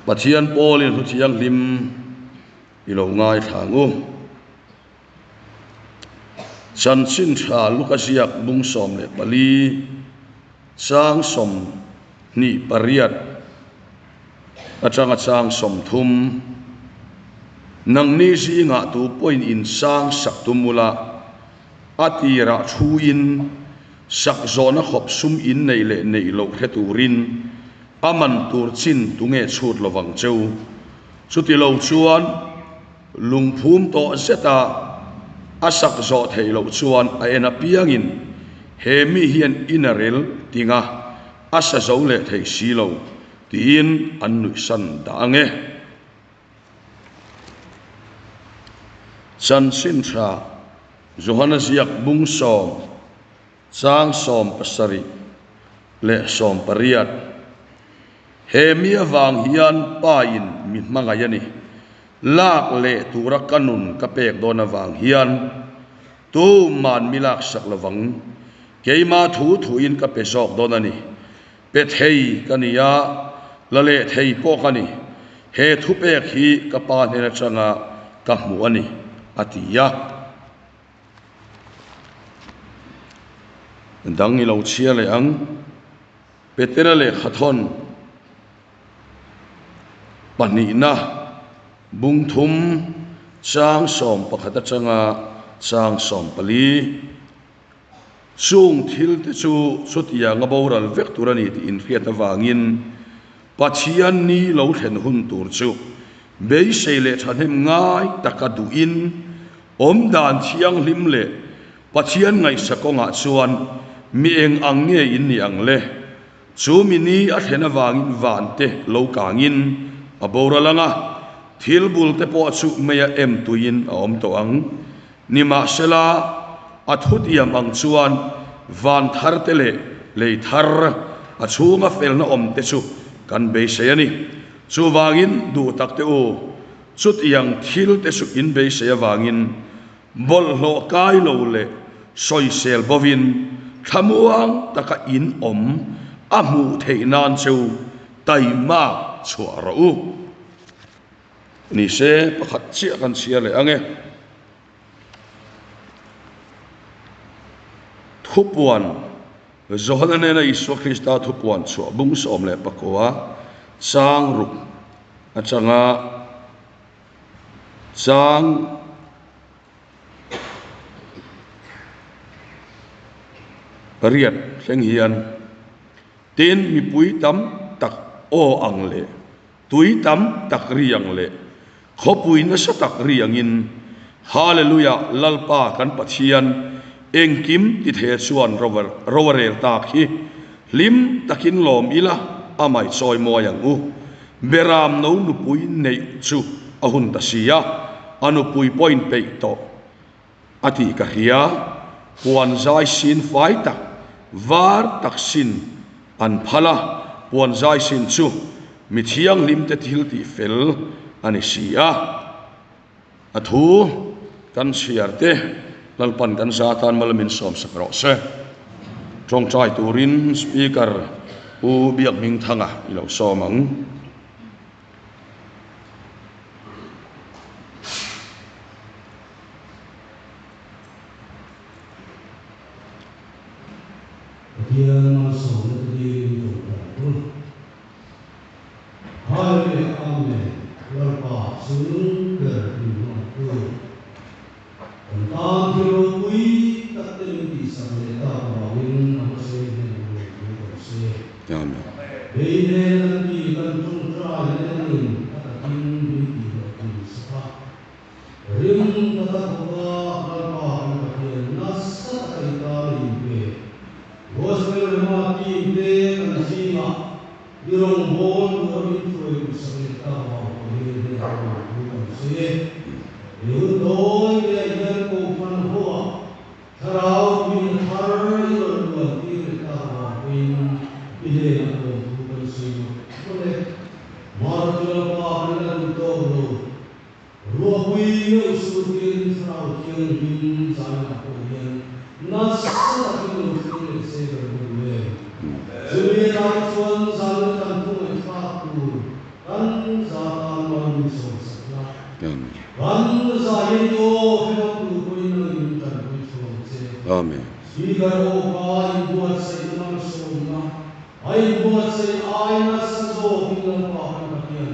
Pathian pawlin Hlu Thianghlim i lo ngaithla ang u. Chanchin tha Luka ziak bung 14 chang 28 atanga chang 30 Nangni zingah tu pawhin in sang sak tum ula a tirah thu in sak zawhna khawp sum in nei leh neih loh hre turin a man tur chin tunge chhut lovang cheu. Chuti lo chuan lungphum tawh zeta a sak zawh theih loh chuan a en apiangin he mi hian in a rel tinga a sa zo leh thei si lo tiin an nuihsan dah ang e. Chanchin tha Johana ziak bung 10 chang 70 leh 80. He mi avang hian pa in mi hmangaih a ni. Lak leh tura ka nun ka pek dawn avang hian tu man mi lak sak lovang. Keima thu thu in ka pe zawk dawn a ni. Pe thei ka ni a, la leh thei pawh ka ni. He thu pek hi ka pa hnen atanga ka hmu a ni, a ti a. Dang i lo chhia leh ang. Petera lehkhathawn pahnihna bung thum chang 11 atanga chang 14. Chung thil te chu chutianga boral vek tur a ni tih inhriat avangin Pathian ni lo thlen hun tur chu beisei leh thahnem ngai taka duhin awm dan thianghlim leh Pathian ngaihsa kawngah chuan mi eng ang nge in ni ang le? Chu mi ni a thlen avangin van te lo kangin a boral ang a, thil bul te pawh chu meia em tuiin a awm tawh ang. Nimahsela, a thutiam ang chuan van thar te leh lei thar a chhunga felna awm te chu kan beisei a ni. Chuvangin duh tak te u, chutiang thil te chu in beisei avangin bawlhhlawh kai lo leh sawisel bovin thlamuang taka in awm a hmuh theih nan cheu taimak chhuah rawh u. Ni se pakhat chiah kan chhiar leh ang e. Thupuan Johana nena Isua Krista thupuan chhuah bung 19 chang ruk atanga chang riat thleng hian tin mipui tam tak aw ang leh tui tam tak ri ang leh khawpui nasa tak ri angin Hallelujah Lalpa kan Pathian engkim ti thei chuan ro a rel tak hi hlim takin lawm ila a mai chawi mawi ang u. Beram no nupui neih chu a hun ta si a, a nupui pawhin peih tawh a tih ka hria. Puan zai sin fai tak, var tak sin an phal a, puan zai sin chu mi thianghlim te thil tih fel a ni si a. A thu kan chhiar te Lalpan kan za atan mal min sawm sak rawh se. Tawngtai turin Speaker Pu Biakhmingthanga i lo sawm ang. Pathian malsawmna te dilin tawngtai ang u. Hallelujah Amen Lalpa chung ber min hmangaihtu kan tan thil ropui tak te min tihsak leh tak avangin a hmase hnen a rawn thu kan se. Amen. Bei nen kan ti kan tawngtai nen a takin min tih loh thin sak a. Rim taka thawk a Lalpa kan Pathian nasa taka i tan a inpe. Gospel Rema team te kan zingah i rawngbâwl tura min hruai duhsak leh tak vang pawhin hei a rawn thu kan sawi e. He hun tawi te ah hian Kohhran hoa Thlarau tuina thar i rawn luan tir leh tak vang pawhin i hnenah rawn thu kan sawi mawlh mawlh e. Martu Lalpa kan la duh tawk lo. Ruahpui meuh surtirin Thlarau Thianghlim zainah pawh hian nasa takin lo thleng leh se kan va duh em? Chumi atan chuan zanna kan thu ngaihthlak tur kan Amen. Kan zaiin i aw hre ngam tur pawhin nangin min tanpui thu ang che. Amen. Speaker aw kha inbuatsaihna malsawmna a inbuatsaih ai nasa zawkin Lalpa kan Pathian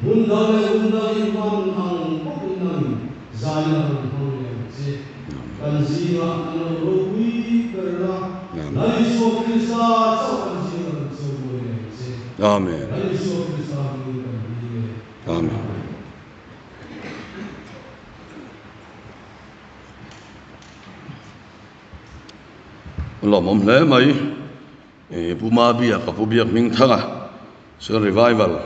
hmun dang leh hun dang in hman ang bawkin nangin zaina rawn hmang leh ang che. Kan zingah an lo ropui ber la, Lal Isua Krista chauh kan zingah rawn chawimawi leh ang che. Amen. Lal Isua Krista hmingin kan dil e. Amen. Lawmawm hle mai. Pu Mabia ka Pu Biak Hmingthanga chuan Revival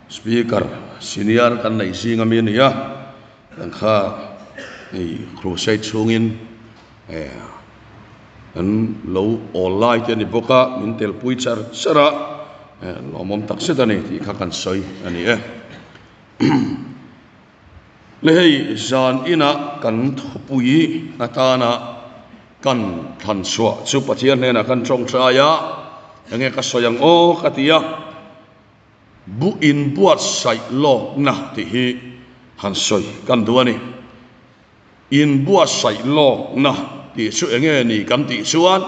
Speaker Senior kan neih zing ami a ni a, kan kha hei Crusade chhungin kan lo awl lai te a ni bawk a, min telpui char char a, lawmawm tak zet a ni tih kha kan sawi a ni e. Le hei zan inah kan thupui atana kan thlan chhuah chu Pathian hnenah kan tawngtai a, enge ka sawi ang aw ka ti a, bu inbuatsaih lawkna tih hi han sawi kan duh a ni. Inbuatsaih lawkna tih chu enge ni kan tih chuan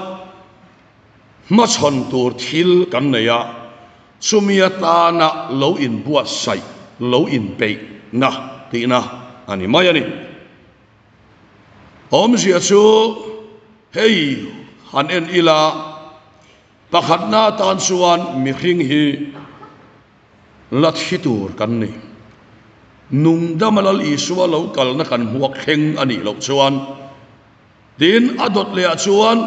Hmachhawn tur thil kan nei a, chumi atana lo inbuatsaih, lo inpeihna tihna a ni mai a ni. Awmzia chu hei han en ila, pakhatna atan chuan mihring hi la thi tur kan ni. Nungdama Lal Isua lo kalna kan hmuak thleng a nih loh chuan, Tin, a dawt leh ah chuan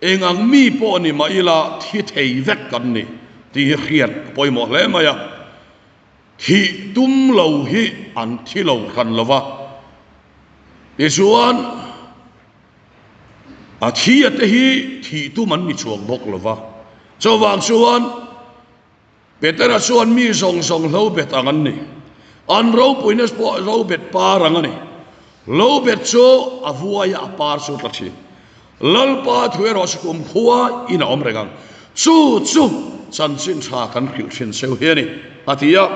eng ang mi pawh ni mah ila thi thei vek kan ni tih hi hriat a pawimawh hle mai a. Thih tum lo hi an thi lo hran lo va, tichuan a thi a te hi thih tum an ni chuang bawk lo va. Chuvang chuan Petera chuan mi zawng zawng hlo bet ang an ni. An ropuina pawh hlo bet par ang a ni. Hlo bet chu a vuai a, a par chu tla thin. Lalpa thu erawh chu kum khua in a awm reng ang. Chu chu chanchin tha kan hrilh thin cheu hi a ni, a ti a.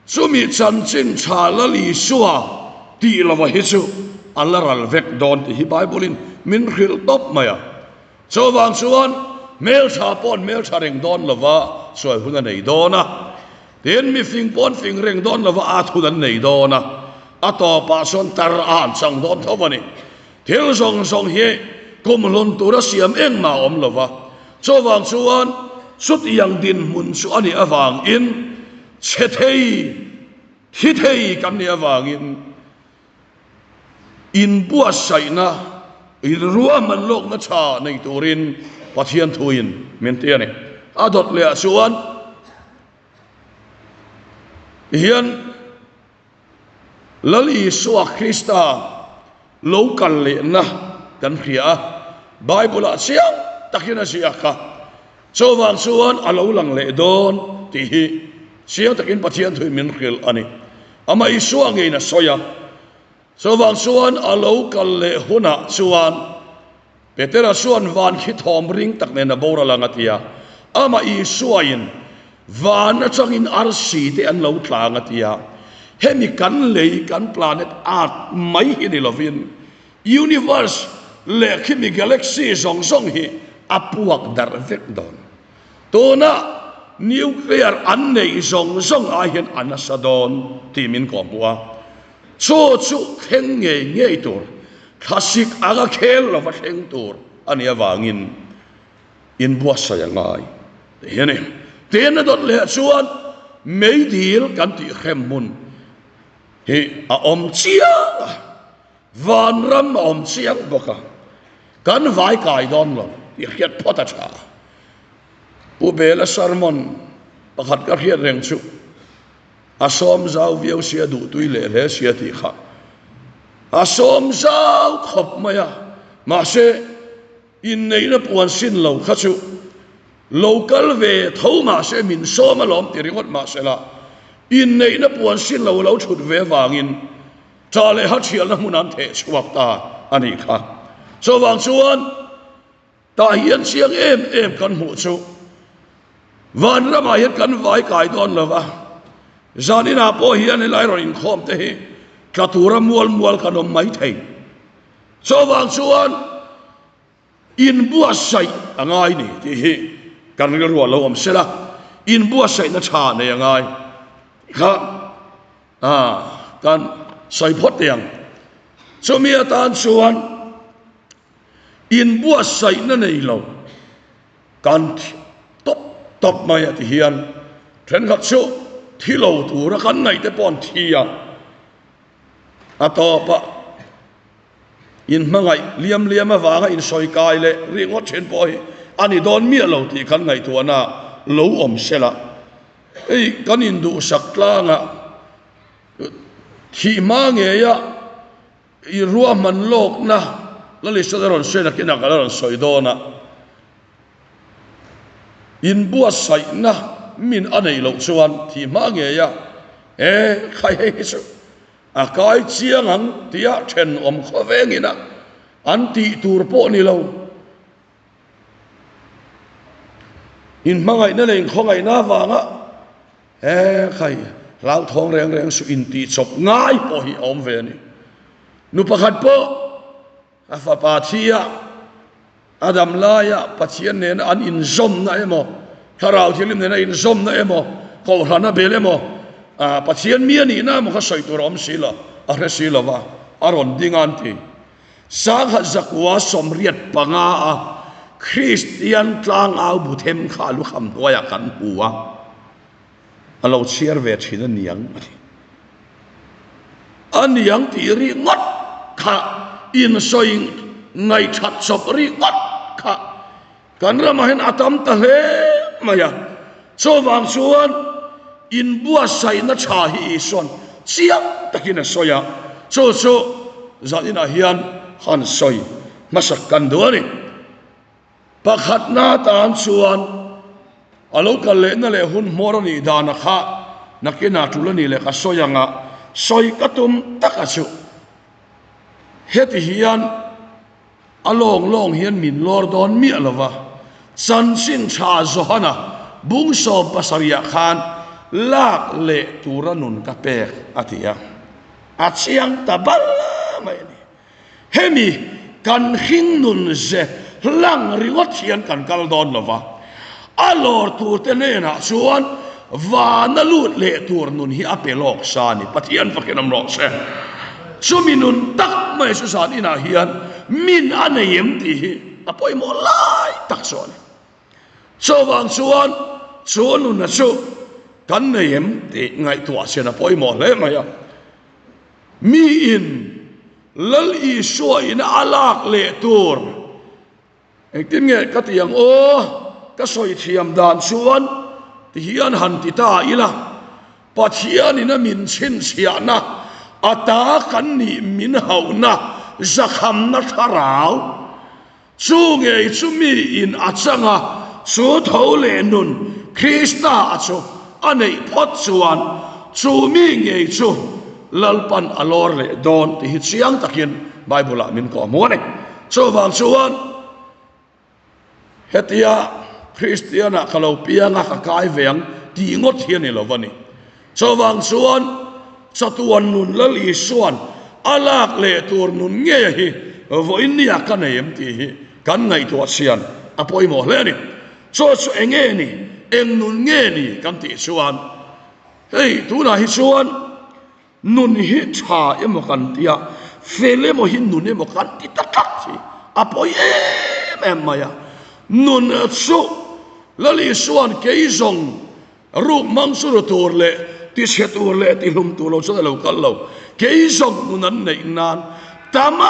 Chumi chanchin tha Lal Isua tih lova hi chu a la ral vek dawn tih hi Bible-in min hrilh tawp mai a. Chuvang chuan hmeltha pawh an hmeltha reng dawn lova sawi hun a nei dawn a, tin mifing pawh an fing reng dawn lova at hun an nei dawn a, a tawpah sawn tar a han chang dawn tho a ni. Thil zawng zawng hi kum hlun tura siam engmah a awm lova, chuvang chuan chutiang dinhmun chu a nih avangin Chhe thei, thi thei kan nih avangin inbuatsaihna, inruahman lawkna tha nei turin Pathian thuin min ti a ni. A dawt lehah chuan hian Lal Isua Krista lo kal lehna kan hria a, Bible-ah chiang takin a ziak a, chuvang chuan a lo lang leh dawn tih hi chiang takin Pathian thuin min hrilh a ni. Amah Isua ngeiin a sawi a, chuvang chuan a lo kal leh hunah chuan Petera chuan van khi thawm ring tak nen a boral ang a ti a, amah Isuain van atangin arsi te an lo tlang a ti a, hemi kan lei kan planet Earth mai hi ni lovin universe leh khimi galaxy zawng zawng hi a puak darh vek dawn. Tuna nuclear an neih zawng zawng ai hian a nasa dawn tih min kawhhmuh a, Chu chu thleng ngei ngei tur, thlasik anga khel lova thleng tur a nih avangin inbuatsaih a ngai tih hi a ni. Tin a dawt leh chuan meidil kan tih hrem hmun hi a awm chiang a, vanram a awm chiang bawk a, kan vai kai dawn lo tih hriat phawt a tha. Pu Bela sermon pakhat ka hriat reng chu. A sawm zau viau sia duhtui leh hle sia tih kha a sawm zau khawp mai a, mahse inneihna puan sin lo kha chu lo kal ve tho mahse min sawm alawm ti ringawt mahsela inneihna puan sin lo lo thut ve avangin tah leh ha thialna hmun an theh chhuak ta a nih kha. Chuvang chuan Tah hian chiang em em kan hmuh chu vanramah hian kan vai kai dawn lo va, Zaninah pawh hian helai rawn inkhawm te hi tla tura mual mual kan awm mai thei. Chuvang chuan inbuatsaih a ngai ni tih hi kan rilru a lo awm sela, inbuatsaihna tha nei a ngai kha kan sawi phawt teh ang. Chumi atan chuan inbuatsaihna nei lo kan tawp tawp mai a ti hian thenkhat chu thi lo tura kan ngaih te pawh an thi a, a tawpah inhmangaih liam liam avanga insawi kai leh ringawt thin pawh hi a ni dawn miah lo tih kan ngaihtuahna lo awm sela. Hei kan induhsak tlangah thih hma ngeia I ruahman lawkna la list a rawn sawi nakinah ka la rawn sawi dawn a, inbuatsaihna min a neih loh chuan thih hma ngei a, e khai hei hi chu a kai chiang ang tia thenawm khawvengin a an tih tur pawh ni lo. Inhmangaihna leh inkhawngaihna avanga he khai hlauthawng reng reng suh intihchawp ngai pawh hi a awm ve a ni. Nu pakhat pawh a fapa thi a, a dam laia Pathian nena an inzawmna emaw, Thlarau Thianghlim nena inzawmna emaw, Kohhran a bel emaw, Pathian mi a nihna emaw kha sawi tur a awm si lo, a hre si lo va, a rawn ding a an ti. Sangha zakua 85 a Kristian tlangau bu them kha a lukham hnuaiah kan hmu a, a lo chhiar ve thin a niang a ti. A niang tih ringawt kha insawi ngaihthat chawp ringawt kha Kan ramah hian a tam ta hle mai a, chuvang chuan inbuatsaihna tha hi Isua'n chiang takin a sawi a, chu chu zaninah hian han sawi hmasak kan duh a ni. Pakhatna atan chuan a lo kal lehna leh hun hmawr a nih dana kha nakinah tul a nih leh ka sawi ang a, sawi ka tum taka chu heti hian A lawng lawng hian min lawr dawn miah lo va, chanchin tha Johana bung 17 ah khan lak leh tura nun ka pek a ti a, a chiang ta bal mai a ni. Hemi kan hring nun ze hlang ringawt hian kan kal dawn lo va, a lawr turte hnenah chuan vana lut leh tur nun hi a pe lawk sa a ni. Pathian fakin awm rawh se. Chumi nun tak mai chu zan inah hian min a nei em tih hi a pawimawh lai tak chu a ni. Chuvang chuan chu nuna chu kan nei em tih ngaihtuah chian a pawimawh hle mai a. Miin Lal Isua ina a lak leh tur Engtin nge ka ti ang aw, ka sawi thiam dan chuan ti hian han ti ta ila, Pathianin a min chhinchhiahna, a ta kan nih min hauhna, zakhamna thlarau, chu ngei chu mi in a chang a, chu tho leh nun Krista a chu a neih phawt chuan chu mi ngei chu Lalpan a lawr leh dawn tih hi chiang takin Bible-ah min kawhhmuh a ni. Chuvang chuan hetia Kristianah ka lo piang a, ka kai ve ang tih ngawt hi a ni lo va ni. Chuvang chuan chatuan nun Lal Isua'n a lak leh tur nun ngei hi vawiin nia ka nei em tih hi kan ngaihtuah chhian a pawimawh hle a ni. Chu chu eng nge ni, eng nun nge ni kan tih chuan hei tunah hi chuan Nun hi tha emaw kan ti a, fel emaw hi nun emaw kan ti ta tlat hi a pawi em em mai a. Nun chu Lal Isua'n kei zawng ruk hmang chu ru tur leh tichhe tur leh tihlum tur lo chuan a lo kal lo. Kei zawng nun an neih nan tam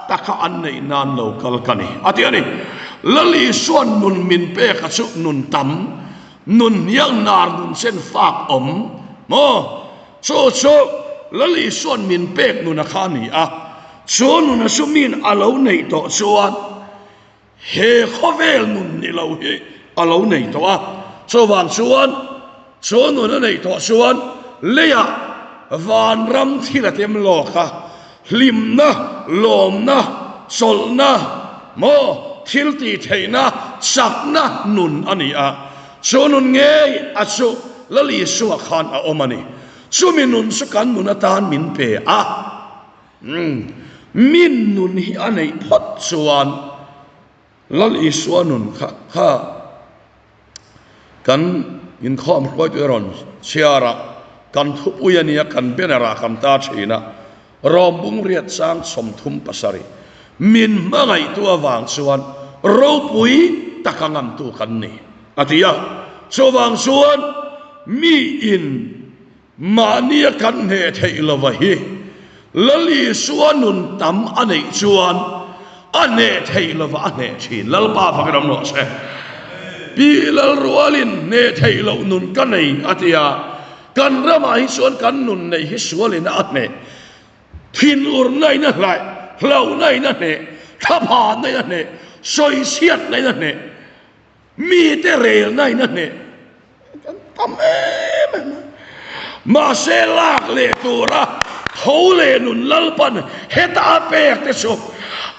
taka an neih nan lo kal ka ni a ti a ni. Lal Isua'n nun min pek a chu nun tam, nun hniang nar nun chen fak awm maw? Chu chu Lal Isua'n min pek nuna kha a ni a, chu nuna chu min a lo neih tawh chuan he khawvel nun ni lo hi a lo nei tawh a. Chuvang chuan chu nun a neih tawh chuan leiah vanram thil a tem lawk a, hlimna, lawmna, chawlhna, maw thil tih theihna, chakna nun a ni a. Chu nun ngei a chu Lal Isua khan a awm a ni. Chumi nun chu kan nun atan min pe a. Min nun hi a neih phawt chuan Lal Isua nun kha kha kan inkhawm hruaitu rawn chhiar a, kan thupui a nia, kan banner ah kan tar thin a, Rawm bung riat chang 37 min hmangaihtu avang chuan ropui taka ngamtu kan ni, a ti a. Chuvang chuan mi in mahnia kan hneh theih lova hi Lal Isua nun tam a neih chuan a hneh theih lova a hneh thin. Lalpa fakin awm rawh se. Pi Lalrualin hneh theih loh nun ka nei a ti a. Kan ramah hi chuan kan nun neih hi sualin a hneh, thinurna in a hlaih, hlauhna in a hneh, thlaphanna in a hneh, sawichhiatna in a hneh, mite relna in a hneh. Kan tam em em a. Mahse lak leh tura tho leh nun Lalpan heta a pek te chu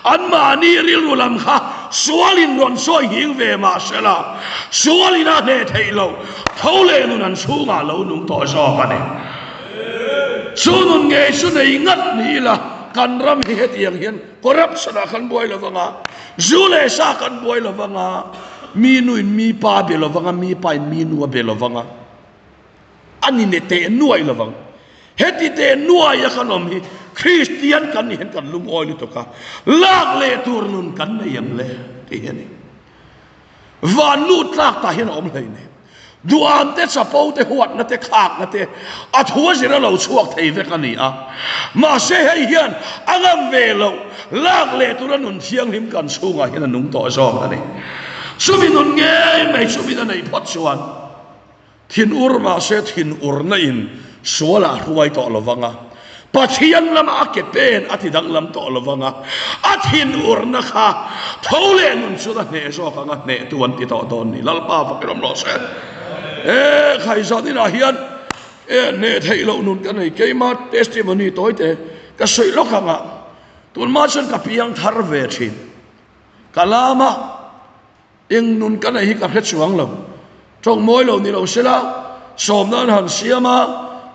anmahni rilru lam kha sualin rawn sawi nghing ve mahsela sualin a hneh theih loh. Tho leh nun an chhungah lo nung tawh zawk a ni. Chu nun ngei chu nei ngat ni ila kan ram hi hetiang hian corruption ah kan buai lo vang a, zu leh sa kan buai lo vang a, mi nu in mi pa a be lo vang a, mi pa in mi nu a be lo vang a, a ni ne teh nuai lo vang. Heti teh nuai a kan awm hi Kristian kan nih hian kan lungawi lutuk a, lak leh tur nun kan nei em le tih hi a ni. Van lut tlak tah hian a awm hlei nen. Duham te, chapo te, huatna te, khakna te a thu a zir a lo chhuak thei vek a ni a. Mahse hei hian a ngam ve loh lak leh tura nun thianghlim kan chhungah hian a nung tawh zawk a ni. Chumi nun ngei mai chumi a neih phawt chuan Thinur mahse thinurna in sual ah hruai tawh lo vang a, Pathian lama a ke pen a ti danglam tawh lo vang a, a thinurna kha tho leh nun chuan a hneh zawk ang a, hnehtu an ti tawh dawn ni. Lalpa fak in awm rawh se. E khai zan inah hian e hneh theih loh nun ka nei keima testimony tawi te ka sawi lawk ang a, tunhma chuan ka piang thar ve thin. Ka lama Eng nun ka neih hi ka hre chuang lo. Tawng mawi lo ni lo sela, sawmna an han siam a,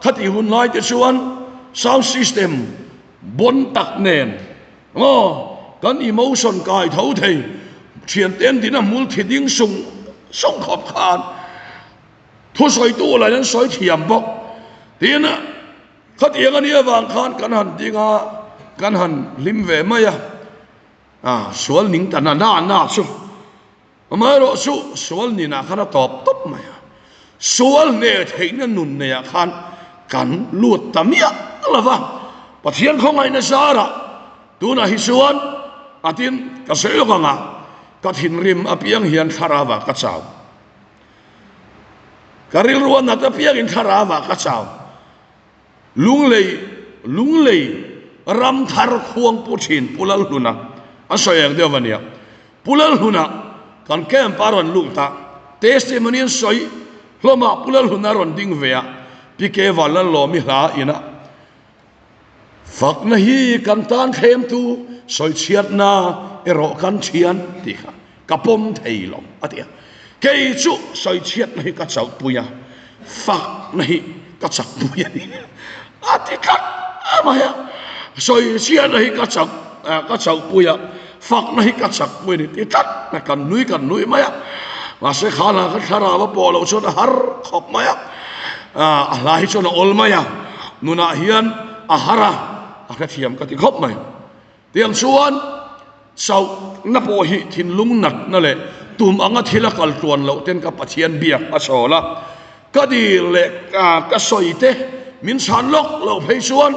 khatih hun lai te chuan sound system bon tak nen maw kan emotion kai tho thei thiante an din a hmul thi ding sung sung khawp khan thusawitu lain an sawi thiam bawk. Tin, khatiang a nih avang khan kan han ding a, kan han hlim ve mai a. A sual ning ta na na na chu amaherawh chu sual ninah khan a tawp tawp mai a, sual hneh theihna nun neiah khan kan lut ta miah lo va, Pathian khawngaihna zarah tunah hi chuan a tin ka sawi lawk ang a, ka thinrim apiang hian thlarauah ka chau, ka rilru a nat apiangin thlarauah ka chau. Lunglei Lunglei Ramthar khuang pu thin Pu Lalhluna a sawi ang deuh a nia. Pu Lalhluna kan camp a rawn lut a, testimony an sawi hlawm a, Pu Lalhluna a rawn ding ve a, Pi Ke Vanlalawmi hla ina Fakna hi kan tan thlemtu sawichhiatna erawh kan thian tih kha ka pawm thei lo a ti a. Kei chu sawichhiatna hi ka chauhpui a, fakna hi ka chakpui a ni a ti tlat mai a. Sawichhiatna hi ka chak ka chauhpui a, fakna hi ka chakpui a ni ti tlat a, kan nui kan nui mai a. Mahse kha hla kha thlarau a pawh loh chuan a har khawp mai a, a hla hi chuan a awl mai a, nunah hian a har a, a hrethiam ka ti khawp mai. Tiang chuan chauhna pawh hi thinlung natna leh tum anga thil a kal tluan loh ten ka Pathian biak a chawl a, ka dil leh ka sawi te min chhan lawk loh phei chuan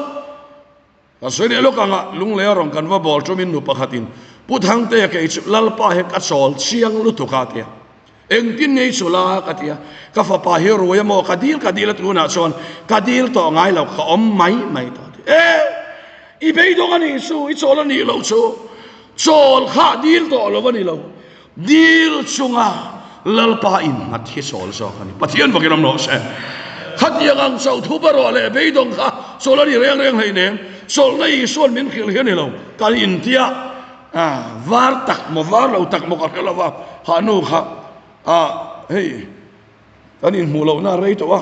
ka sawi leh lawk anga lunglei a rawn kan va bawl ṭumin nu pakhatin Pu Thangtea kei chu Lalpa hi ka chawl chiang lutuk a tia. Engtin nge i chul a? ka ti a, ka fapa hi rui a maw? Ka dil ka dil a tunah chuan ka dil tawh ngai lo, ka awm mai mai tawh a ti. E! I beidawng a nih chu, i chawl a nih loh chu, chawl kha dil tawh lo a ni lo, dil chunga Lalpa innghat hi chawl zawk a ni. Pathian vakin awm rawh se. Khatiang ang chauh thu barawh leh beidawng kha chawl a ni reng reng hleinem, chawlhna Isuan min hrilh hi a ni lo, kan intia. A var tak maw var lo tak maw ka hre lo va, ha nu kha a hei kan inhmuh lohna a rei tawh a,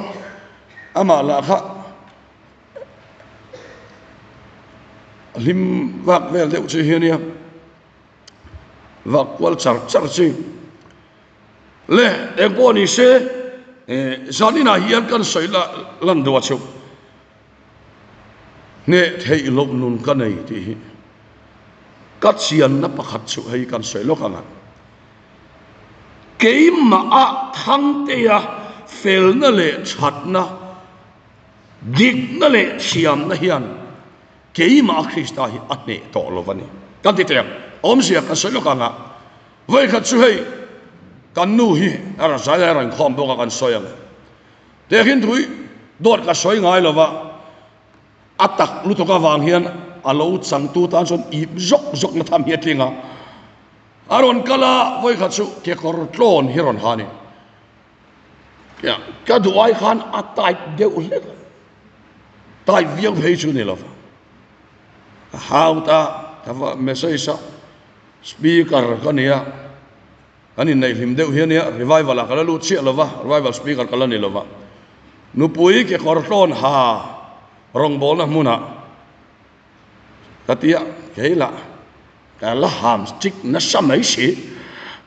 amah lah kha. Hlim vak vel deuh chi hi a nia. Vak kual char char chi. Le eng pawh ni se zaninah hian kan sawi lan duh a chauh. Hneh theih loh nun ka nei tih hi ka chianna pakhat chu hei kan sawi lawk ang a. Keimah a Thangtea felna leh thatna, dikna leh thiamna hian keimah a Krista hi a hneh tawh lo a ni. Kan ti teh ang, awmzia kan sawi lawk ang a. Vawikhat chu hei kan nu hi a rawn zai a rawn khawm bawk a kan sawi ang. Tehkhin thui dawt ka sawi ngai lo va, a tak lutuk avang hian a lo changtu tan chuan ip zawk zawk na tham hi a tling a. A rawn kal a, vawikhat chu kekawr tlawn hi rawn ha a ni. Ka duh ai khan a tight deuh hlek a, tight viau phei chu ni lo va. Ka hau ta, ka va message a, speaker ka ni a. Kan inneih hlim deuh hi a nia, revival ah ka la lut chiah lo va, revival speaker ka la ni lo va. Nupui kekawr tlawn ha rawngbawlna hmunah ka ti a, kei lah ka la ham chik nasa mai si.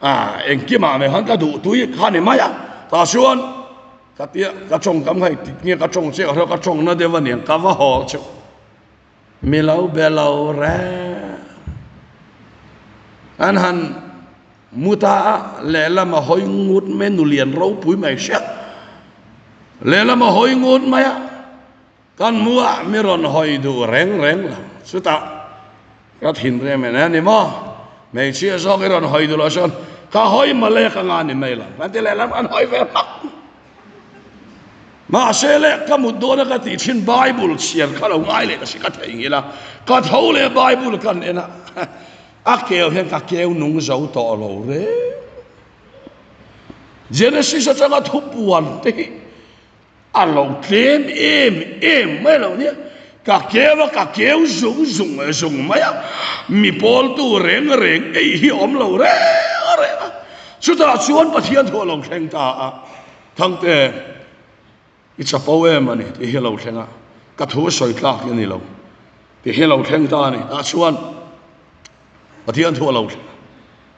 Ah, engkimah mai khan ka duh tui kha ni mai a, tah chuan ka ti a, ka tawngkam kha engtik nge ka tawng chiah ka hria, ka tawngna deuh a niang, ka va haw cheu. Mi lo be lo reng. An han mu ta a, lehlam a hawi ngut mai a, nulian ropui mai hriat. Lehlam a hawi ngut mai a, kan mu a, mi rawn hawi duh reng reng lo. Chutah ka thinrim en a ni maw? Hmeichhia zawk i rawn hawi duh loh chuan ka hawi malek anga ni mai lo. Kan ti lehlam an hawi ve hmak. Mahse le, ka mut dawn a ka tih thin Bible chhiar kha lo ngai leh ta si ka theihnghilh a, ka tho leh Bible kan en a, a keu hian ka keu nung zo tawh lo reng. Genesis atanga thupuan te hi a lo tlem em em mai lo nia, ka keu a ka keu zung zung zung mai a, mi pawltu reng reng ei hi awm lo reng reng a, chutah chuan Pathian thu a lo thleng ta a. Thangte, i chapo em a ni tih hi a lo thleng a, ka thu sawi tlak hi a ni lo tih hi a lo thleng ta a ni. Tah chuan Pathian thu a lo thleng a,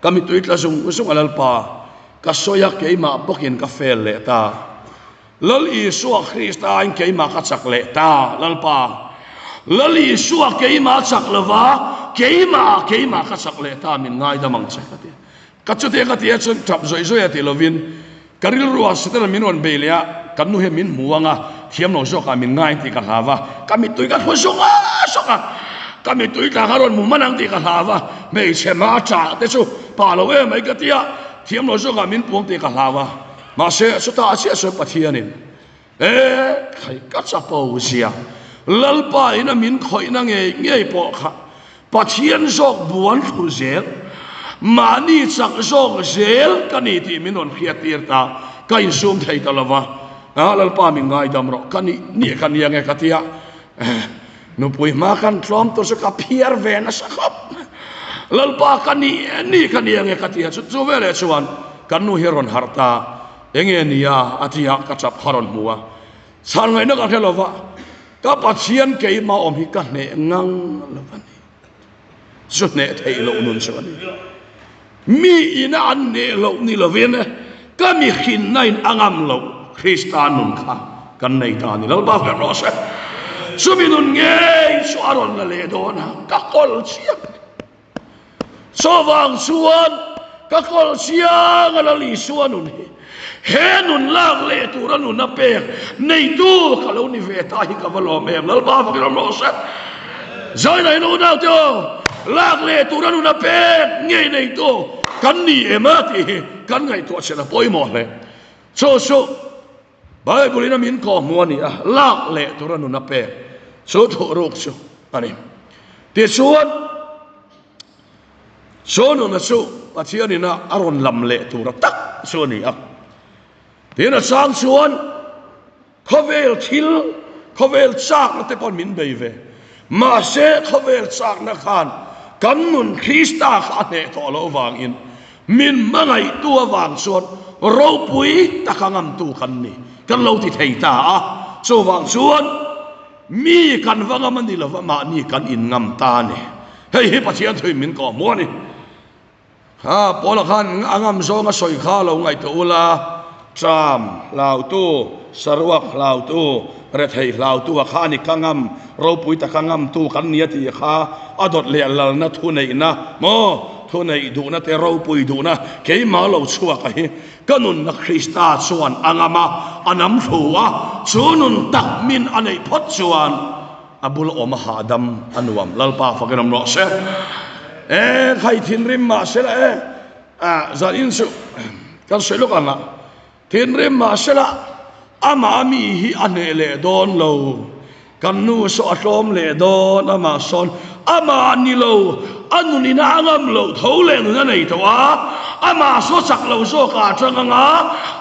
ka mittui tla zung zung a Lalpa, ka sawi a keimah bawkin ka fel leh ta. Lal Isua Krista in keimah ka chak leh ta, Lalpa. Lal Isua keimah chak lova, keimah keimah ka chak leh ta, min ngaidam ang che ka ti. Ka chutia ka ti a chuan tap zawih zawih a ti lovin ka rilru ah Satana min rawn bei leh a, kan nu hian min hmu ang a, thiam lo zawk ah min ngai tih ka hlau a, ka mittui ka thlu sawk a sawk a, ka mittui tla kha rawn hmu hman ang tih ka hlau a, hmeichhe hma tah te chu pah lo em mai ka ti a, thiam lo zawk ah min puang tih ka hlau a, mahse chutah chiah chuan Pathianin E khai ka chapo zia, Lalpa in a min khawihna ngei ngei pawh kha Pathian zawk buan thlu zel, mahni chak zawk zel ka ni tih min rawn hriat tir ta, ka insum thei ta lova, a Lalpa min ngaidam rawh ka nih nih ka nia nge ka tia, nupui hma kan tlawm tur chu ka phiar ve nasa khawp, Lalpa ka nih nih ka nia nge ka tia, chu chu veleh chuan kan nu hi a rawn harh ta. Enge nia a ti a, ka chap kha rawn hmu a, chhan ngaihna ka hre lova, ka Pathian keimah awm hi ka hneh ngang lo a ni. Chu hneh theih loh nun chu a ni. Mi ina an hneh loh ni lovin ka mi hrinna in a ngam loh Krista nun kha kan nei ta a ni. Lalpa hre rawh se. Chumi nun ngei chu a rawn la leh dawn a, ka kawl chiang a ni. Chuvang chuan ka kawl chiang a Lal Isua nun hi he nun lak leh tura nun a pek neitu ka lo ni ve ta hi ka va lawm em. Lalpa fak rawh rawh se. Zaina in unaute aw, lak leh tura nun a pek ngei neitu kan ni em a tih hi kan ngaihtuah chhiat a pawimawh hle. Chu chu Bible in a min kawhhmuh a ni a, lak leh tura nun a pek chu thuhruk chu a ni. Tichuan, chu nuna chu Pathian ina a rawn lam leh tura tak chu a ni a. Tin, a chang chuan khawvel thil, khawvel chakna te pawh min bei ve. Mahse, khawvel chakna khan kan nun Krista kha a hneh tawh loh vangin Min hmangaihtu avang chuan ropui taka ngamtu kan ni, kan lo ti thei ta a. Chuvang chuan. mi kan va ngam a ni lova mahni kan in ngam ta a ni. Hei hi Pathian thuin min kawh hmuh a ni. Kha Paula khan a ngam zawng a sawi kha lo ngaihtuah ula, Ṭam hlautu, saruak hlautu, rethei hlautu a kha a ni ka ngam, ropui taka ngamtu kan ni a tih kha a dawt leh lalna thuneihna maw, thuneih duhna te ropui duhna keimah lo chhuak a hi ka nunna Krista chuan a ngam a, a nam thlu a, chu nun tak min a neih phawt chuan A bul awm a hahdam a nuam. Lalpa fakin awm rawh se. E khai thinrim mah sela e. A zan in chu kan sawi lawk ang a. Thinrim mah sela amah mi hi a hneh leh dawn lo. Kan nu saw a tlawm leh dawn amah sawn amah ni lo a nun ina a ngam loh tho leh nun a nei tawh a. Amah saw chak lo zawk ah tang anga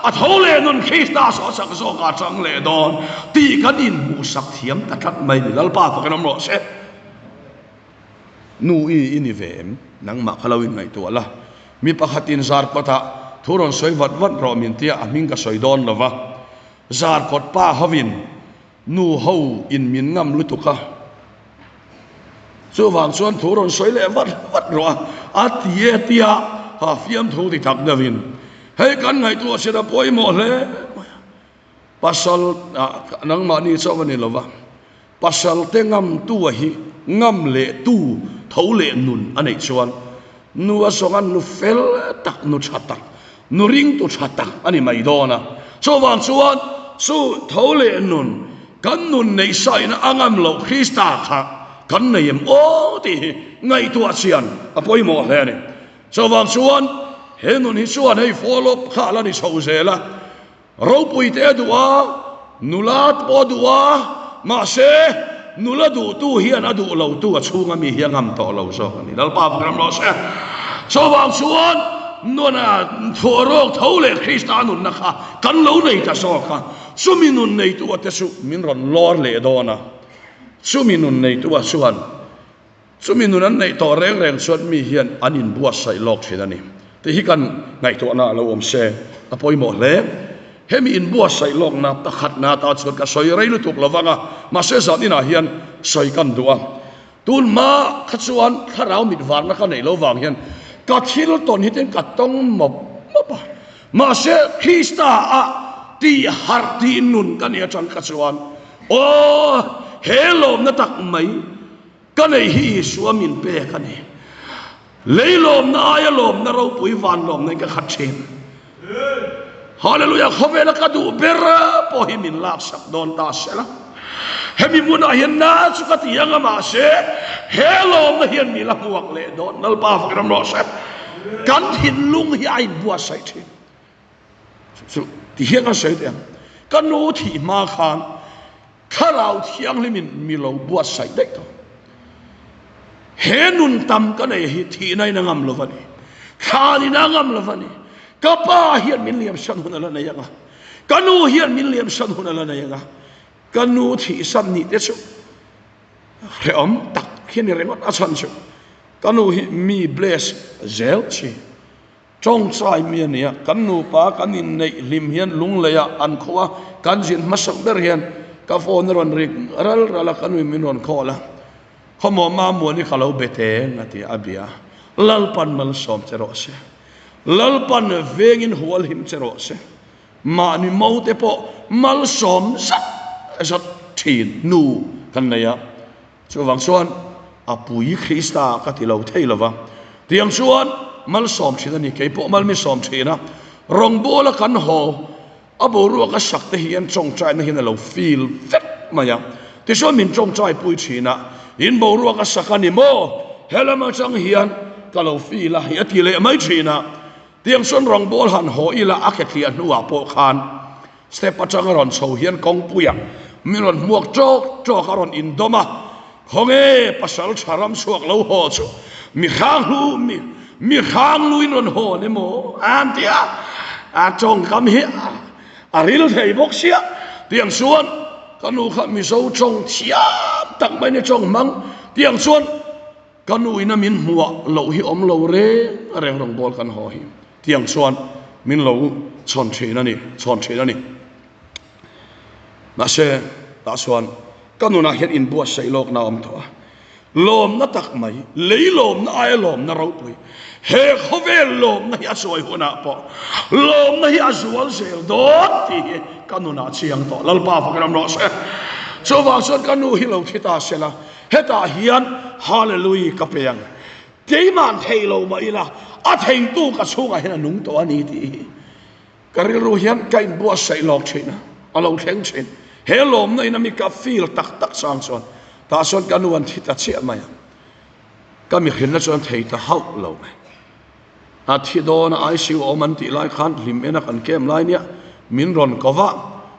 a tho leh nun Krista saw chak zawk ah tang leh dawn tih kan inhmuhsak thiam ta tlat mai ni. Lalpa fakin awm rawh se. Nu i i ni ve em? Nangmah kha lo inngaihtuah la. Mi pakhatin Zarkawtah thu rawn sawi vat vat rawh min tia a hming ka sawi dawn lo va. Zarkawt pa hovin Nu ho in min ngam lutuk a, chuvang chuan thu rawn sawi leh vat vat rawh a, a ti e tia ha fiamthu ti tak deuhin hei kan ngaihtuah chin a pawimawh hle mai a, pasal nangmahni chauh a ni lova, pasal te ngam tu a hi ngam leh tu tho leh nun a neih chuan nu a zawnga nu fel tak nu tha tak Nu ringtu tha tak a ni mai dawn a, chuvang chuan chu tho leh nun, kan nun neih saina a ngam loh Krista kha kan nei em aw tih hi ngaihtuah chian a pawimawh hle a ni. Chuvang chuan he nun hi chuan hei follow up kha a la ni chho zel a, ropui te a duh a, nula pawh a duh a, mahse nula duhtu hian a duh lotu a chhunga mi hi a ngam tawh lo zawk a ni. Lalpa ram rawh se. Chuvang chuan nuna thuarawk tho leh Krista nunna kha kan lo nei ta zawk a, chumi nun neitu te chu min rawn lawr leh dawn a, chumi nun neitu chuan Chumi nun an neih tawh reng reng chuan mi hian an inbuatsaih lawk thin a ni tih hi kan ngaihtuahna a lo awm se a pawimawh hle. Hemi inbuatsaih lawkna pakhatna atan chuan ka sawi rei lutuk lo vang a, mahse zan inah hian sawi kan duh a. Tun hma kha chuan thlarau mit varna ka neih lo vang hian ka thil tawn hi tin ka tawng mawp mawp a, mahse Krista a tih harh tih nun ka nih atang kha chuan aw he lawmna tak mai Ka nei hi Isua min pek a ni. Lei lawmna aia lawmna ropui van lawmna in ka khat thin. Hallelujah khawvela ka duh ber pawh hi min laksak dawn ta sela. Hemi hmunah hian na chu ka ti anga mahse he lawmna hian mi la hmuak leh dawn Lalpa fak ram rawh se. Kan thinlung hi a inbuatsaih thin. Chu ti hian kan sawi teh ang. Ka nu thih hma khan Thlarau Thianghlimin mi lo buatsaih daih tawh. He nun tam ka nei hi thihna in a ngam lo va ni. Thlan in a ngam lo va ni. Ka pa hian min liamsan hun a la nei ang a. Ka nu hian min liamsan hun a la nei ang a. Ka nu thihsan nih te chu hrehawm tak hi a ni ringawt a chhan chu ka nu hi mi bless zel chi. Tawngchai mi a nia, kan nupa kan inneih hlim hian Lungleiah an khaw a, kan zin hmasak ber hian ka phone a rawn rik ral ral a, ka nui min rawn call a, Khawmaw Mamuani ka lo be teng a ti a, a bia a, Lalpan malsawm che rawh se, Lalpan vengin hualhim che rawh se, mahni mo te pawh malsawm zat zat thin nu kan nei a. Chuvang chuan a pui Krista ka ti lo thei lo va. Tiang chuan malsawm thin a ni, kei pawh mal mi sawm thin a. Rawngbawla kan haw a boruak a sak te hian tawngtaina hian a lo feel vek mai a. Tichuan min tawngtai pui thin a, in boruak a sak a ni maw? Helam atang hian ka lo feel a hi a ti leh mai thin a. Tiang chuan rawngbâwl han haw ila a ke tliah hnuah pawh khan step atanga rawn chho hian kawngpuiah min rawn hmuak ṭawk ṭawk a rawn indawm a, Khawnge pasal ṭha ram chhuak lo haw chu mi hrang mi mi hrang luin rawn haw ni maw an ti a, a ṭawngkam hi a ril thei bawk sia. Tiang chuan ka nu kha Mizo ṭawng thiam tak mai ni ṭawng hmang tiang chuan Ka nu ina min hmuah loh hi awm lo reng reng rawngbâwl kan haw hi tiang chuan min lo chhawn thin a ni, chhawn thin a ni. Mahse, tah chuan Ka nunah hian inbuatsaih lawkna a awm tawh a, lawmna tak mai, lei lawmna aia lawmna ropui, he khawvel lawmna hi a chuai hunah pawh lawmna hi a zual zel dawn tih hi ka nunah chiang tawh. Lalpa fak ram rawh se. Chuvang chuan ka nu hi lo thi ta sela, hetah hian Hallelui ka pe ang. Keima'n thei lo mah ila, a theitu ka chhungah hian a nung tawh a ni tih hi. Ka rilru hian ka inbuatsaih lawk thin a, a lo thleng thin. He lawmna in a mi ka feel tak tak chang chuan tah chuan ka nu an thi ta chiah mai a, ka mihrinna chuan thei ta hauh lo mai. A thi dawn a ICU a awm an tih lai khan hlim en a kan kem lai nia min rawn ko va,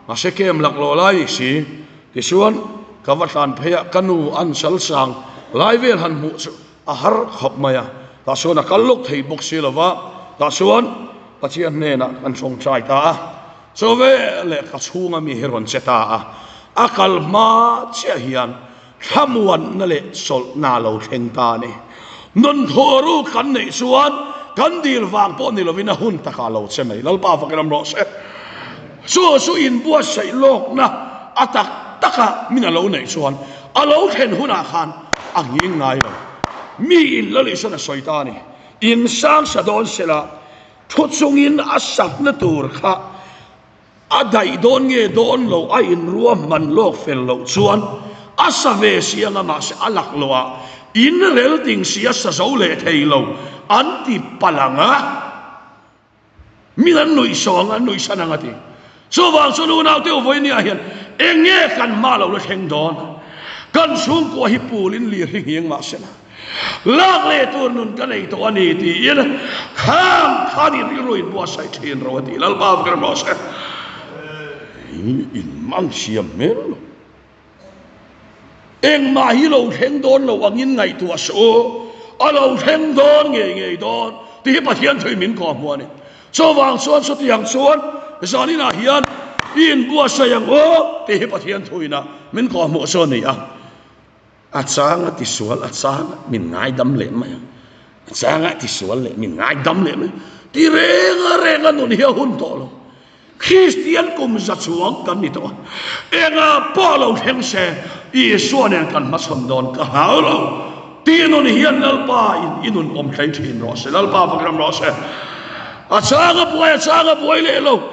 mahse kem laklawh lai ni si. Tichuan ka va tlan phei a, ka nu an sal sang lai vel han hmuh chu a har khawp mai a, tah chuan a kal lawk thei bawk si lo va, tah chuan Pathian hnenah kan tawngtai ta a, chaw veleh ka chhunga mi hi rawn che ta a, a kal hma chiah hian thlamuanna leh chawlhna a lo thleng ta a ni. Nun thawh ruk kan neih chuan kan dil vang pawh ni lovin a hun takah a lo che mai. Lalpa fakin awm rawh se. Chu chu inbuatsaih lawkna a tak taka min a lo neih chuan a lo thlen hunah khan a nghing ngai lo. Mi in Lalisana sawi ta a ni. In sang sa dawn sela, thu chungin a sakna tur kha a daih dawn nge dawn lo a inruahman lawk fel loh chuan a sa ve si anga mahse a lak loh a in rel ding si a sa zo leh thei lo an ti palh ang a. Min an nuih sawh ang, an nuih san ang a ti. Chuvang chuan unaute u vawinia hian eng nge kan hma lo la thleng dawn? Kan chhungkua hi pulin lir hi nghing mah sela, lak leh tur nun ka nei tawh a ni tiin khang khan i rilru in buatsaih thin ro a ti. Lalpa va ram rawh se. In mang siam hmel lo. Engmah hi lo thleng dawn lo angin ngaihtuah suh u, a lo thleng dawn ngei ngei dawn tih hi Pathian thuin min kawhhmuh a ni. Chuvang chuan chutiang chuan zaninah hian i inbuatsaih ang u tih hi Pathian thuina min kawhhmuh chu a ni a. A changa tisual, a changa min ngaidam leh mai ang, a changa tisual leh min ngaidam leh mai ti reng reng a nun hi a hun tawh lo. Kristian kum za chuang kan ni tawh a, engah pawh lo thleng se Isua nen kan hmachhawn dawn ka hlau lo. Tih nun hian Lalpa in i nun awm thlei thin rawh se, Lalpa fak ram rawh se. A chang a buai, a chang a buai leh lo.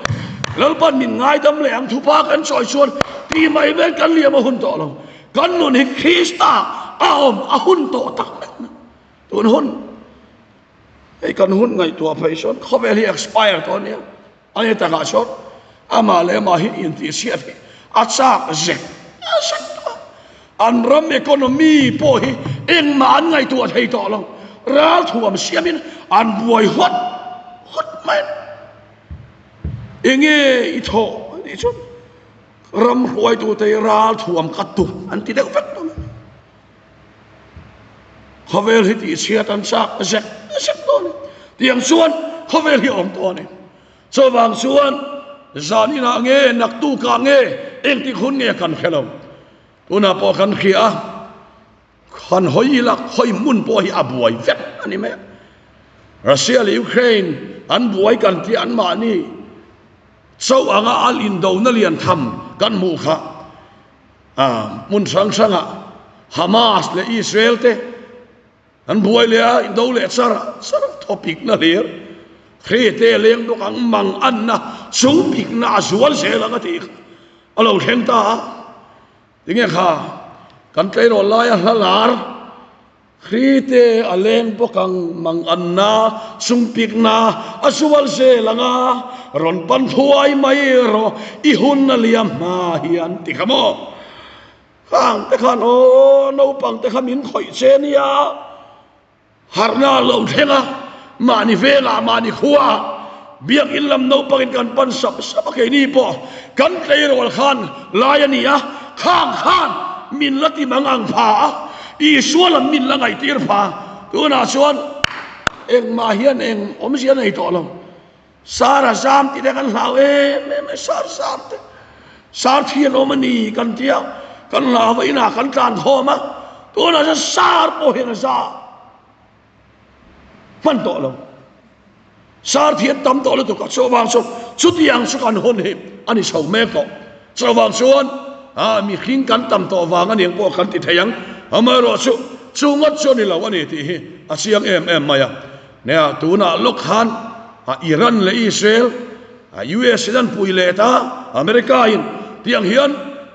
Lalpa'n min ngaidam leh ang thupa kan chawi chuan tih mai vel kan liam a hun tawh lo. Kan nun hi Krista a awm a hun tawh tak mai. Tun hun hei kan hun ngaihtuah phei chuan khawvel hi expire tawh a nia. A ni takah chuan amah leh amah hi intihchhiat hi a chak zek a zek tawh a. An ram economy pawh hi engmah an ngaihtuah thei tawh lo. Ral thuam siamin an buai hawt hawt mai a ni. Enge i thawh a nih chuan ram hruaitute hi ral thuam ka tum an ti deuh vek tawh mai. Khawvel hi tihchhiat an chak zek zek tawh a ni. Tiang chuan khawvel hi a awm tawh a ni. Chuvang chuan zan inah nge naktukah nge engtik hun nge kan hre lo. Tunah pawh kan hria a, han hawi ila hawi hmun pawh hi a buai vek a ni mai a. Russia leh Ukraine an buai kan tih anmahni chauh anga al indona lian tham kan hmuh kha. A hmun hrang hrangah Hamas leh Israel te an buai leh a, indo leh char char a, thawpikna hlir hri te leng bawk ang, mang anna chungpikna a zual zel ang a tih kha a lo thleng ta a. Tinge kha kan tleirawl laia hla lar Hrite a leng bawk ang, mang anna, sungpikna a zual zel ang a, rawn pan thuai mai rawh, i hun a liam hma hian ti kha maw? Khang te khan aw, naupang te kha min khawih che nia, harhna a lo thleng a, mahni vengah, mahni khuaah, biakinn lam naupangin kan pan sap sap a, keini pawh kan tleirawl khan lai a ni a, khang khan min la ti mang ang pha a. Isua lam min la ngaihtir pha. Tunah chuan engmah hian eng awmzia nei tawh lo. Sar a zam tih te kan hlau em em e, sar zam te. Sar thi an awm a ni kan tia, kan hlau a inah kan tlan khawm a, tunah chuan sar pawh hian a zam hman tawh lo. Sar thi an tam tawh lutuk a, chuvang chu chutiang chu kan hun hi a ni chho mek tawh. Chuvang chuan. A, mihring kan tam tawh vang a niang pawh kan ti thei ang. Amaherawhchu, chu ngawt chu a ni lo a ni tih hi a chiang em em mai a. Nia, tunah lawk khan Iran leh Israel, US in an pui let a, America in tiang hian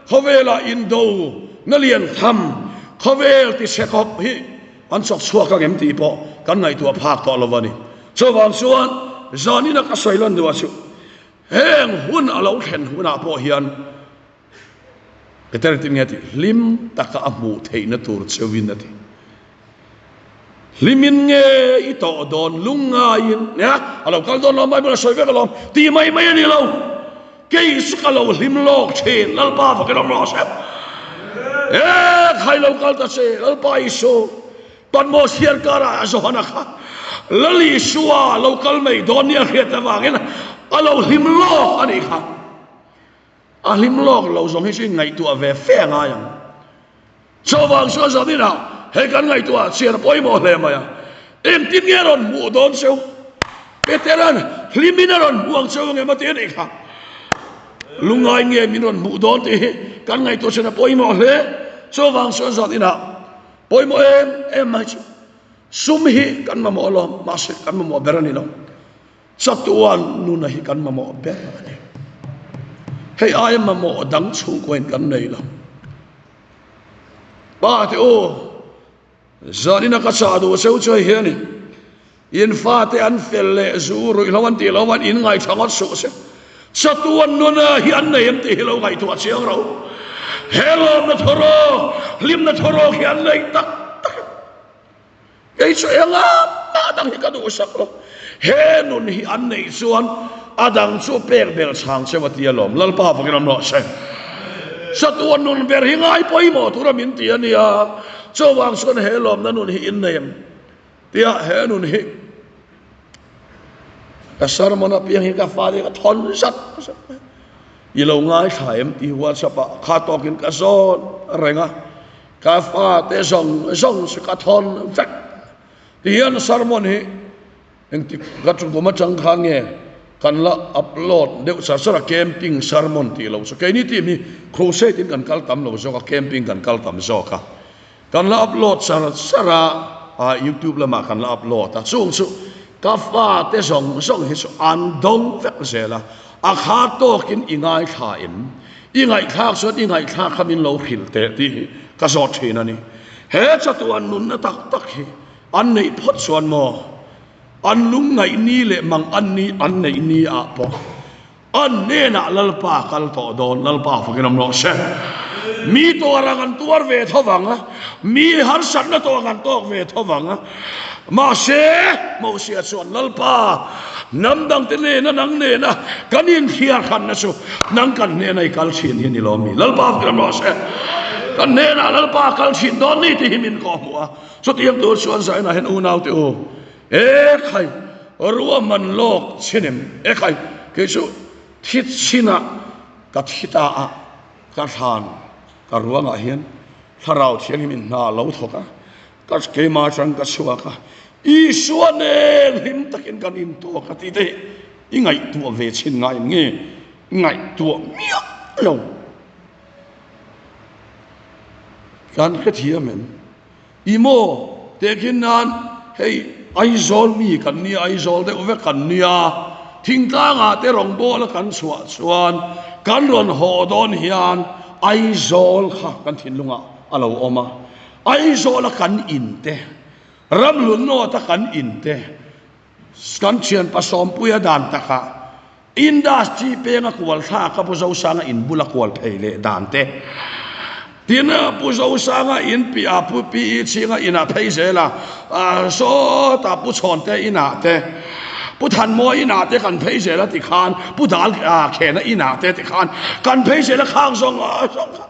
khawvelah indo na lian tham, khawvel ti chhe khawp hi an chawk chhuak ang em tih pawh kan ngaihtuah phak tawh lo a ni. Chuvang chuan zanina ka sawi lan duh ah chu heng hun a lo thlen hunah pawh hian Peter tin nge tih hlim taka a hmuh theihna tur cheuhin a ti. Hlimin nge i tawh dawn lungngaiin nia a lo kal dawn lo Bible a sawi vek alawm tih mai mai a ni lo. Kei chu ka lo hlim lawk thin Lalpa fakin awm rawh se. E khai lo kal ta che Lalpa Isu Patmos hian karah Johana kha Lal Isua lo kal mai dawn nia hriat avangin a lo hlim lawk a nih kha. A hlim lawk lo zawng hi chu in ngaihtuah ve fe a ngai ang. Chuvang chuan zaninah hei kan ngaihtuah chian a pawimawh hle mai a. Engtin nge a rawn hmuh dawn cheu? Petera'n hlimin a rawn hmuh ang cheu ang em a ti a nih kha. Lungngai nge min rawn hmuh dawn tih hi kan ngaihtuah chian a pawimawh hle. Chuvang chuan zaninah pawimawh em em mai chu sum hi kan mamawh alawm, mahse kan mamawh ber a ni lo. Chatuan nuna hi kan mamawh ber a ni. Hei aia mamawh dang chhungkuain kan nei lo. Pa te u, zanina ka chah duh cheu chu hei hi a ni. In fate an fel leh zu ruihhlo an tih loh an in ngaithla ngawt suh se. Chatuan nuna hi an nei em tih hi lo ngaihtuah chiang ro. He lawmna thawraw, hlimna thawraw khi an nei tak tak em? Kei chu eng amah dang hi ka duhsak lo. He nun hi an neih chuan a dang chu pek bel chhang cheu a ti alawm. Lalpa vakin awm rawh se. Chatuan nun ber hi ngai pawimawh tura min ti a nia. Chuvang chuan he lawmna nun hi in nei em? Tia he nun hi ka sermon apiang hi ka fate ka thawn zat zat mai. I lo ngaithla em tih WhatsApp ah kha tawkin ka zawn reng a. Ka fate zawng zawng chu ka thawn vek. Ti hian sermon hi engtik ka kum atang khan nge kan la upload deuh char char a camping sermon tih loh chu keini team hi crusade in kan kal tam lo zawk a camping kan kal tam zawk a kan la upload char char a ah youtube lamah kan la upload a chung chu ka fate zawng zawng hi chu an dawng vek zel a a kha tawkin i ngaithla em I ngaihthlak chuan i ngaihthlak kha min lo hrilh teh tih hi ka zawt thin a ni. He chatuan nunna tak tak hi an neih phawt chuan maw an lungngaih ni leh mang an ni an neih ni ah pawh an hnenah Lalpa kal tawh dawn, Lalpa fakin awm rawh se. Mi tuar ang an tuar ve tho vang a, mi harsatna tawh ang an tawk ve tho vang a, Mahse, Mosia chuan, Lalpa, hnam dangte nena nang nena kan inhriar hranna chu nang kan hnena i kal thin hi a ni lo mi? Lalpa fiam rawh se. Kan hnenah Lalpa a kal thin dawn ni tih hi min kawhhmuh a. Chutiang tur chuan Zainah hian unaute u, E khai, ruahman lawk chin em? E khai, kei chu thi chinah ka thi ta a, ka thlan ka ruangah hian Thlarau Thianghlim in hna a lo thawk a, Ka keimah atang ka chhuak a, Isua nen hlim takin kan intawk a tih te hi i ngaihtuah ve chhin ngai em nge? Ngaihtuah miah lo. Kan hrethiam em? I maw tehkhin nan hei Aizawl mi kan nia, Aizawl deuh vek kan nia, thingtlangah te rawngbawla kan chhuah chuan kan rawn haw dawn hian Aizawl kha kan thinlungah a lo awm a. Aizawla kan in te, Ramhlun North-a kan in te, kan thianpa Sawmpuia dan takah Industry penga kual thlaka Pu Zosanga in bula kual phei leh dan te, tin Pu Zosanga in piah Pu PE Chhinga inah phei zela sawtah Pu Chhawnte inah te, Pu Thanmawi inah te kan phei zela tikhan Pu Dal Khena inah te tikhan kan phei zela khang zawng zawng kha.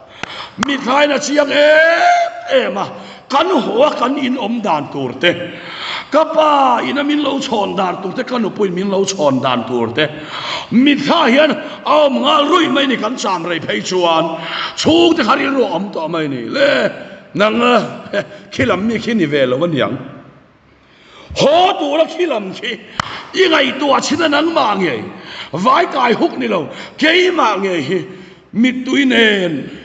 Mithlain a chiang em em a, kan haw a kan in awm dan tur te, ka pa ina min lo chhawn dan tur te, ka nupuiin min lo chhawn dan tur te, mitthla hian a awm nghal ruih mai ni, kan cham rei phei chuan chhungte kha rilru a awm tawh mai ni le, nang khi lam mi khi ni ve lo aniang. Haw tura khi lam khi i ngaihtuah chin a nangmah ngei, vai kai huk ni lo, keimah ngei hi mittui nen.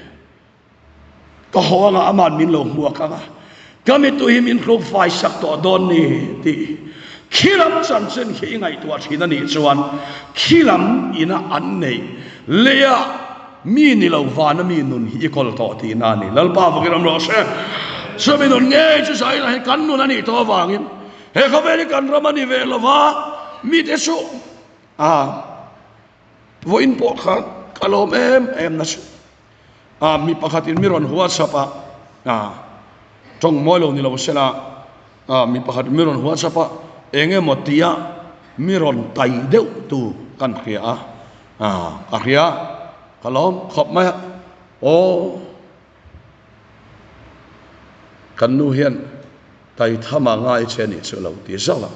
Ka haw anga aman min lo hmuak anga ka mittui hi min hruk fai sak tawh dawn ni tih khilam chanchin khi i ngaihtuah thin a nih chuan khilam ina an neih leia mi ni lo vana mi nun hi i kawl tawh tihna a ni. Lalpa vakin awm rawh se. Chumi nun ngei chu Zaina hi kan nun a nih tawh avangin he khawvel hi kan ram a ni ve lova mite chu a vawiin pawh kha ka lawm em em na chu. A mi pakhatin mi rawn WhatsApp a, a tawng mawi lo ni lo sela, a mi pakhat mi rawn WhatsApp a, eng emaw tia mi rawn tai deuh tu kan hria a, a ka hria, ka lawm khawp mai a, aw kan nu hian tai thama ngai che nih chu lo ti zauh a,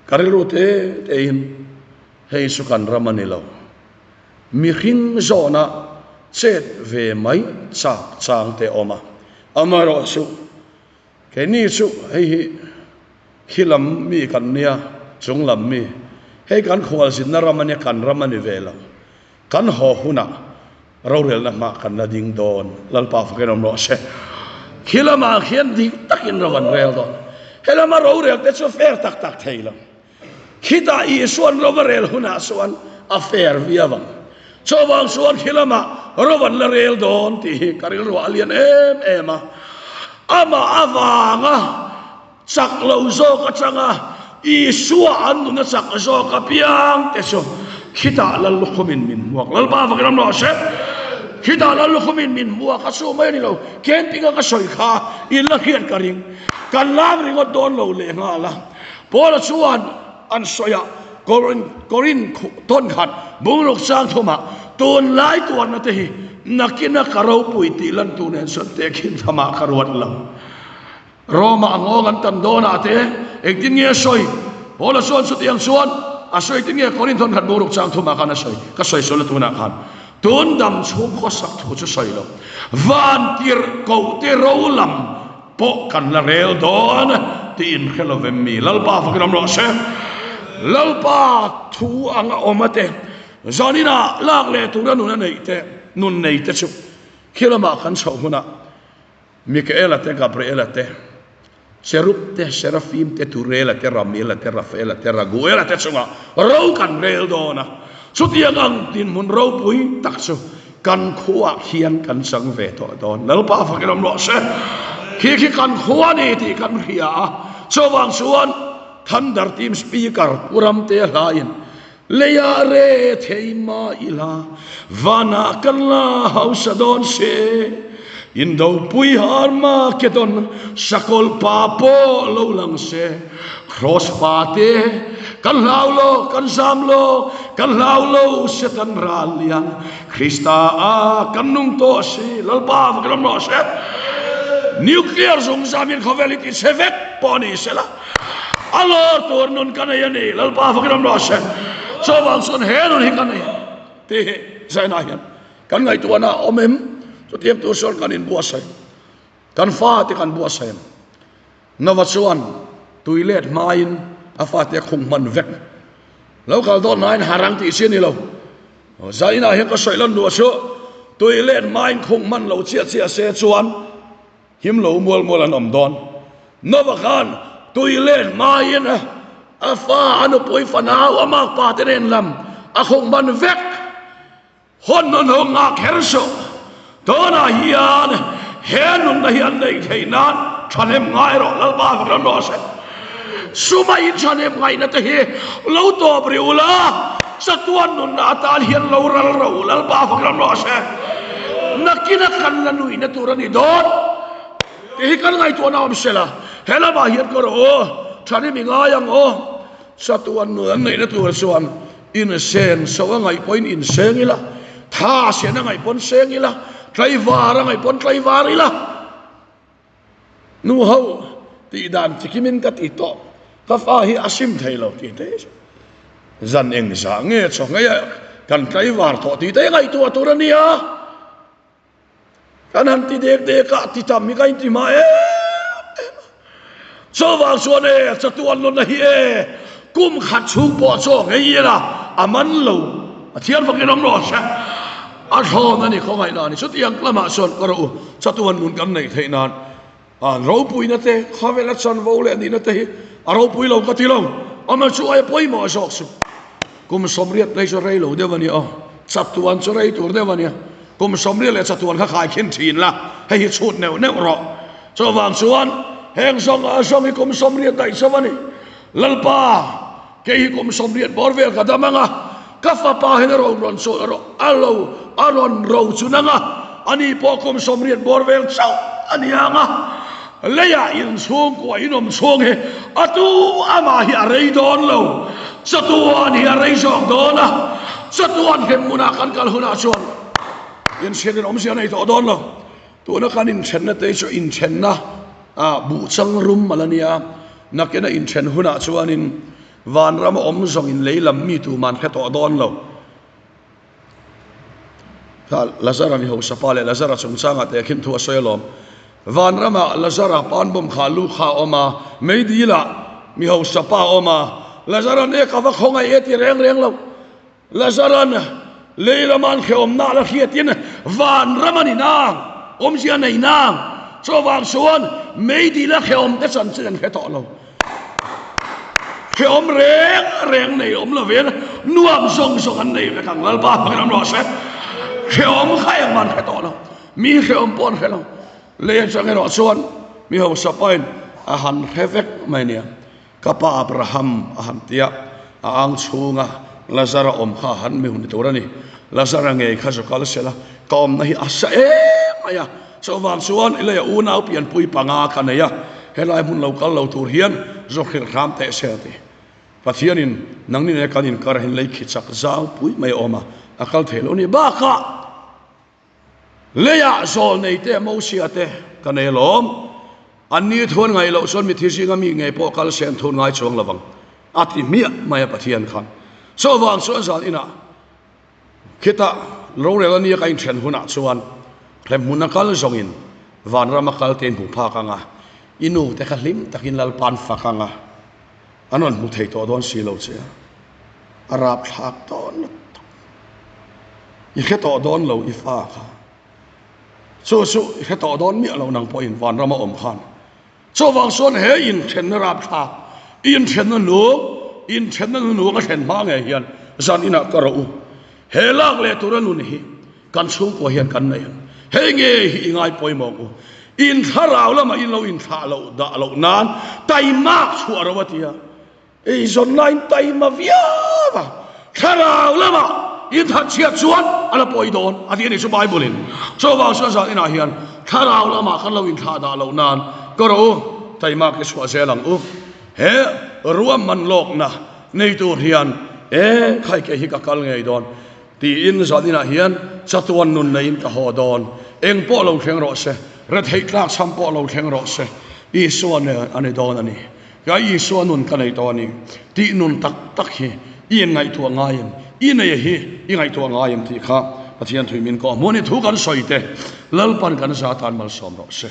ka rilru te te in hei chu kan ram a ni lo. Mihring zawhna chet ve mai chak chang te awm a, amaherawhchu keini chu hei hi khi lam mi kan nia, chung lam mi, hei kan khualzinna ram a nia, kan ram a ni ve lo, kan haw hunah rorelna hmah kan la ding dawn, Lalpa fakin awm rawh se. Khi lamah khian dik takin ro an rel dawn, helama rorel te chu fair tak tak thei lo. Khitah Isua'n ro va rel hunah chuan a fair viau ang. Chuvang chuan khi lamah ro an la rel dawn tih hi ka rilruah a lian em em a. Amah avanga chak lo zawk atanga Isua an nuna chak zawk apiang te chu khitah Lallukhumin min hmuak. Lalpa vakin awm rawh se. Khitah Lallukhumin min hmuak a chu mai a ni lo. Camping-a ka sawi kha in la hriat ka ring. Kan lam ringawt dawn lo lehnghal a. Paula chuan an sawi a, Korin tawn khat bungruk chang thumah tunlai tuarna te hi nakina ka ropui tih lan tur nen chuan tehkhin thamah ka ruat lo. Roma a ngawng an tam dawnah te engtin nge a sawi? Paula chuan chutiang chuan a sawi engtin nge Korin tawn khat bungruk chang thumah khan a sawi? Ka sawi sual a tunah khan tun dam chhung khawsak thu chu sawi lo. Van tirhkoh te ro lam Pawh kan la rel dawn tih in hre lo vem mi? Lalpa fakin awm rawh se. Lalpa thu anga awm a te, zaninah lak leh tura nun a neih te, nun nei te chu khi lamah kan chhoh hunah Mikaela te, Gabriela te, Cherub te, Serafim te, Turela te, Ramiela te, Rafaela te, Raguela te chungah ro kan rel dawn a. Chutiang ang dinhmun ropui tak chu Kan khuaah khian kan chang ve tawh dawn. Lalpa fakin awm rawh se. Khi khi kan khua ni tih kan hria a. Chuvang chuan Thunder Team Speaker Pu Ramtea hlain, Leiah re thei mah ila, vanah kan la hausa dawn se. Indopui Armageddon sakawlh pa pawh lo lang se. Kraws pa te, kan hlau lo, kan zam lo, kan hlau lo, Satan ral lian, Krista a kan nung tawh si, Lalpa va kan awm rawh se. Nuclear zung zamin khawvel hi ti chhe vek pawh ni sela, a lawr tur nun ka nei a ni, Lalpa va kan awm rawh se. Chuvang chuan he nun hi ka nei a tih hi zainah hian kan ngaihtuahna a awm em? Chutiang tur chuan kan inbuatsaih, kan fate kan buatsaih em? Nova chuan tui let hmain a fate a khung hman vek. Lo kal dawn hnain harang tih chi a ni lo. Zainah hian ka sawi lan duh chu tui let hmain khung hman lo chiah chiah se chuan him lo mual mual an awm dawn. Nova khan tui let hmain a fa a nupui fanau a makpa te nen lam a khung hman vek. Hawn nun ho nghah kher suh. Tunah hian he nunna hi an neih theih nan thahnem ngai rawh, Lalpa fak ram rawh se. Suma in thahnem ngaihna te hi lo tawp rih ula, chatuan nunna atan hian lo ral rawh u, Lalpa fak ram rawh se. Nakina kan la nuihna tur a ni dawn tih hi kan ngaihtuahna awm se la, he lamah hian ka rawh u, thahnem i ngai ang aw, chatuan nun an neihna tur chuan Insen so a ngaih pawhin inseng ila, tha sen a ngaih pawn seng ila, tlaivar a ngaih pawn tlaivar ila. Nu ho tih dan chikimin ka ti tawh, ka fa hi a sim thei lo tih te chu zan eng zah nge chaw ngei a kan tlaivar tawh tih te ngaihtuah tur a nia. Kan han ti dek dek a, ti tam hi ka inti hma em em a. Chuvang chuan e, chatuan nunna hi e, kum khat chhung pawh chaw ngei ila a man lo. Pathian fakin awm rawh se. A thlawn a ni, khawngaihna a ni. Chutiang lamah chuan ka rawh u, chatuan nun kan neih theih nan a ropuina te, khawvela chanvo leh nihna te hi a ropui lo ka ti lo. Amah chu aia pawimawh zawk chu kum 80 phei chu rei lo deuh a ni aw, chatuan chu rei tur deuh a nia. Kum 80 leh chatuan kha khaikhin thin la, hei hi chhut neuh neuh rawh. Chuvang chuan heng zawng a zawng hi kum 80 daih chauh a ni. Lalpa, kei hi kum 80 bawr vel ka dam ang a, ka fapa hian a rawn rawn sawi a rawh a lo a rawn ro chun ang a, ani pawh kum 80 bawr vel chauh a ni ang a, leiah inchhungkua inawm chhung hi a tu amah hi a rei dawn lo, chatuan hi a rei zawk dawn a, chatuan hrem hmunah kan kal hunah chuan inchhiat in awmzia nei tawh dawn lo. Tuna kan inthenna te chu inthenna ah buhchang rum a la nia, nakina inthen hunah chuanin vanram a awm zawng in lei lam mi tuman hre tawh dawn lo. Kha Lazara mi hausa pa leh Lazara chungchangah te khin thu a sawi alawm. Vanramah Lazara panbawm kha lu kha a awm a, meidilah mi hausa pa a awm a, Lazara ne ka va khawngaih e ti reng reng lo. Lazaran lei lama an hrehawmna a la hriatin van ram a ni nang, awmzia a nei nang. Chuvang chuan meidil a hrehawm te chanchin an hre tawh lo. Hrehawm reng reng nei awm lovin nuam zawng zawng an nei vek ang. Lalpa hmangin awm rawh se. Hrehawm kha engmah an hre tawh lo. Mi hrehawm pawh an hre lo. Lei atang erawh chuan mi hausa pain a han hre vek mai nia. Ka pa Abraham a han ti a, a ang chhunga Lazara awm kha a han mi hun tur a ni. Lazara ngei kha zu kal sela, ka awmna hi a sa em mai a. Chuvang chuan i leia unau pianpui panga ka nei a, helai hmun lo kal lo tur hian zu hrilh hram teh se a ti. Pathianin nangni nena kan inkar hian lei khi chak zau pui mai a awm a, a kal thei lo ni. Bakah Leiah zawl nei te Mosia te ka nei alawm. An ni thuan ngaih loh chuan mithi zinga mi ngei pawh kal se an thun ngai chuang lovang a ti hmiah mai a Pathian khan. Chuvang chuan zan inah khitah rorel a nia ka inthen hunah chuan hremhmun a kal zawngin vanram a kal te in hmu phak ang a, i nu te kha hlim takin Lalpa'n fak ang a, an rawn hmu thei tawh dawn si lo che a, a rapthlak dawn lutuk. I hre tawh dawn lo i fa kha. Chu chu i hre tawh dawn miah lo nang pawhin vanrama awm khan. Chuvang chuan he inthenna rapthlak, inthenna nung, inthenna nunung a thlen hma ngei hian zan inah ka rawh u. He lak leh tura nun hi kan chhungkua hian kan nei ang. Hei nge hi i ngai pawimawh u. In thlarau lamah in lo inthlah loh dah loh nan taimak chhuah ro a ti a. Eizawn laiin taima viau a, thlarau lamah in that chhiat chuan a la pawi dawn a ti a ni chu Bible in. Chuvang chuan zan inah hian thlarau lamah kan lo inthlah dah loh nan ka rawh u, taimak i chhuah zel ang u. He ruahman lawkna nei tur hian e khai kei hi ka kal ngei dawn tiin zan inah hian chatuan nun neiin ka haw dawn. Eng pawh lo thleng rawh se, retheih tlak chham pawh lo thleng rawh se, Isua nen a ni dawn a ni. Ka Isua nun ka nei tawh a ni tih nun tak tak hi i inngaihtuah ngai em? I nei hi i ngaihtuah ngai em tih kha Pathian thui min kawh hmuh a ni. Thu kan sawi te Lalpan kan za tan malsawm rawh se.